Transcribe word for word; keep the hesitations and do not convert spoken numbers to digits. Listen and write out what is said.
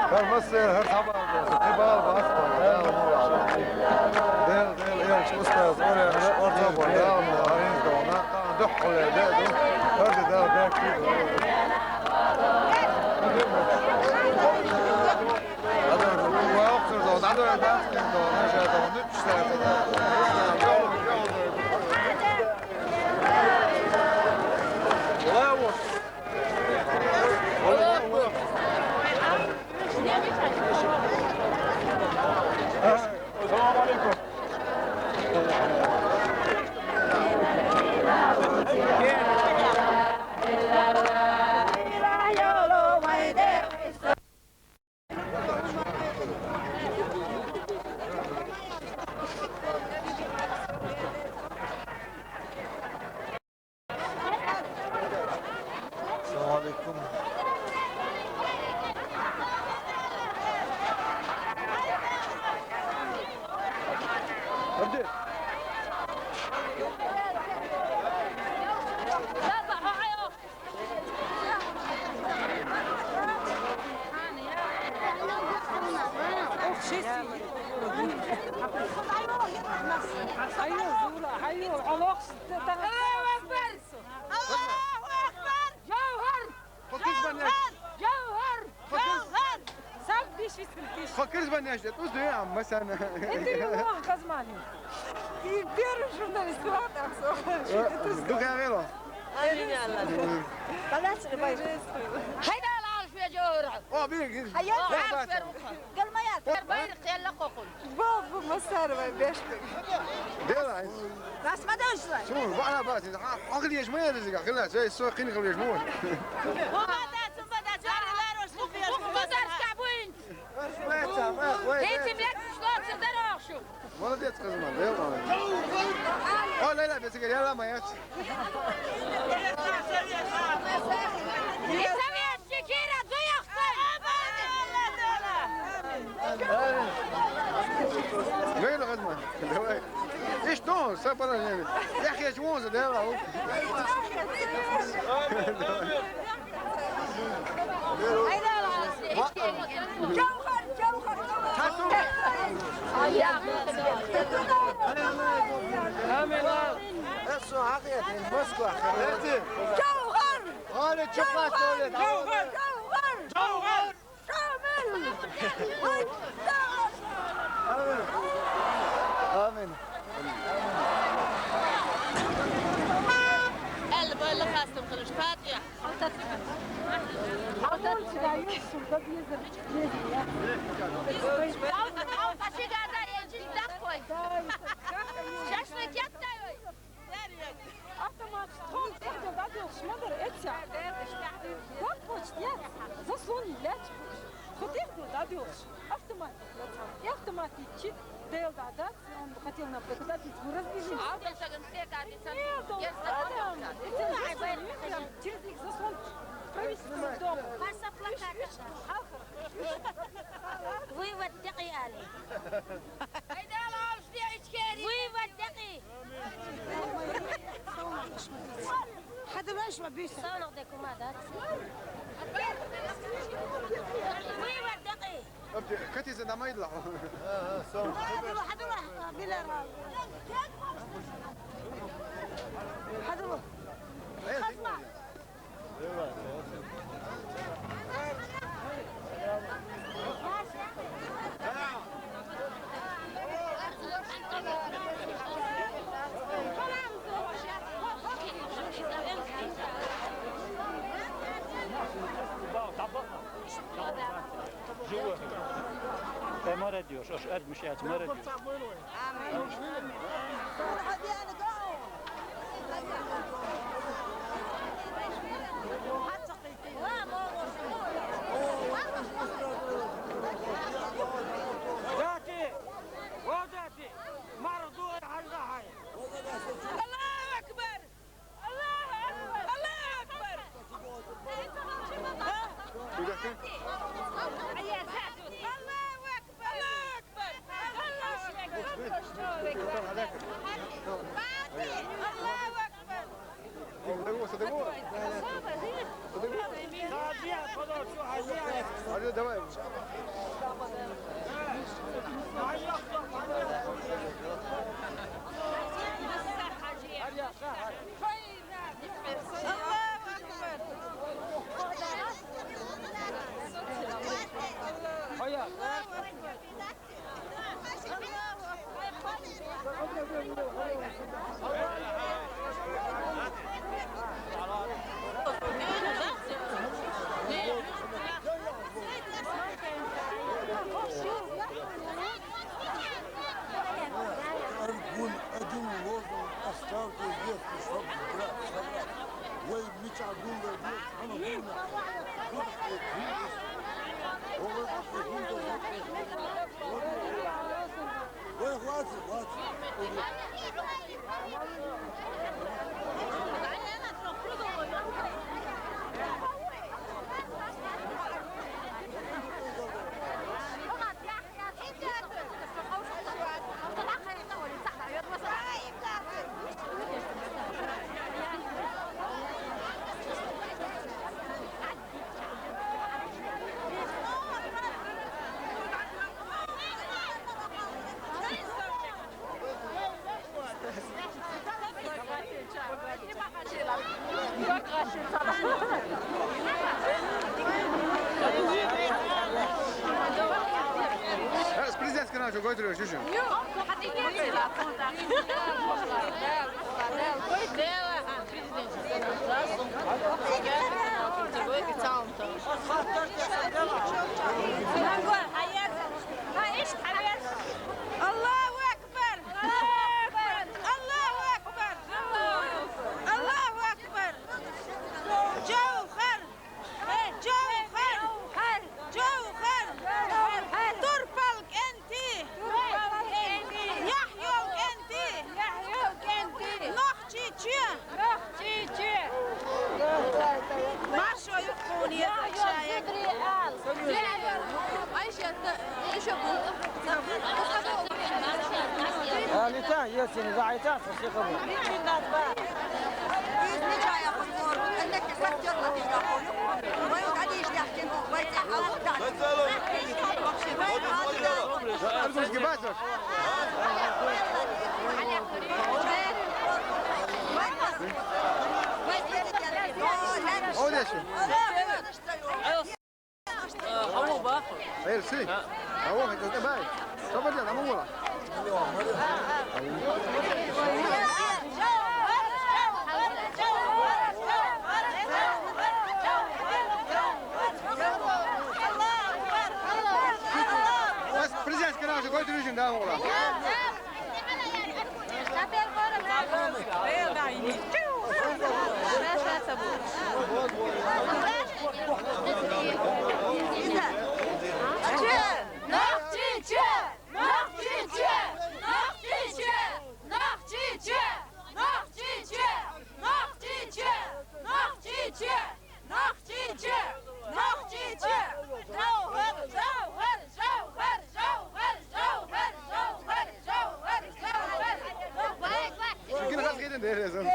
Хьо массеран хӀара схьабаьлла, кхин бала бац, Дала мукъ лахь. Дела, Дела, элча устаз, Къуръан, орца бо, Дала мукъ лахь, хӀинца дона, тахан духхьал де ду, хӀара де Дала бехке ду. Ада, вахтар дона, ада, дац, кхин дона, ша дона, нуьцкъ саьрта дона. Ва, ва. السلام عليكم. Аллаху акбар! Аллаху акбар! Жавгьар! Жавгьар! Жавгьар! Саб диш вицин диш. Хакирз баняш де, туз дуя, масана. Это не он, Казмани. И первый журналист, вот так всё. Дух я верил. Амин, я Аллах. Балас, бай. Хайда, алаш ве жора. О, бир, бир. Айо, алаш ве. Галмая. Байракъ елла къокъун. Бо, бо, масар вай беш. Дела. Нас ма дошла. Су, ва ала бас. Ха, охил еш ма языга. Хила, сой, сой, кин хил еш ма. Бо, ма да, су, ма да, су, ара, ара, су, бо, бо, ма да, ска, буин. Этим лет шло, су, дорог, шу. Молодец, Казман, да, я понял. О, Лейла, без игры, я ломаю. Вейла, Казман, давай. И что, все положение. Я хочу вон за, давай. Жавгьар, Жавгьар, Жавгьар. Амин. Москва. Жавгьар. Жавгьар. Жавгьар. Жавгьар. Шамил. Амин. Эл, бойлы хастым кылыш, Фатиха. Шашлык яттай. Автомат, тхьовра тӀехь делла дӀадоьлхуш ма дара, эццахь. Блокпост яц, заслон яц. Тхо тӀехь делла дӀадоьлхуш, автомат яц. И автомат йичи, делла дӀадац, он хотел нам показать, ведь мы разбежимся. Нет, он, Адам, это не прям через них заслон правительственный дом. Вывод декъи али. Вывод декъи. Хьадалаш ва биса. Сонах декума дац. Вывод декъи. Катиза дамайдла. Хьадала, хьадала, билар. Хьадала. Хазма. Живой. Э, мара диёш, аш ад мишац, мара диёш. Дати! О, дати! Мардуй хьаргахьай! Аллаху акбар! Аллаху акбар! Аллаху акбар! Аллаху акбар! Аргун, один лозунг оставьте здесь, чтоб брать, собрать. Вы меч Аргун вернёт, оно будет. Вы хватит, хватит. Президентский наш, какой ты, Шишин? Аллаху акбар! Аллаху акбар! Аллаху акбар! Аллаху акбар! Жавхар! Жавхар! Жавхар! Турпал кенти! Яхьёл кенти! Нохчи чу! Маршо юхуни шая. А, лита, если не заита, то все кому. Аргун сгибать, Саш? О, дальше. Эй, си. Эй, давай. Что поделать? А мы вон. Президентский наш, какой ты, да, Ола? Шукин хас гидин дерезен.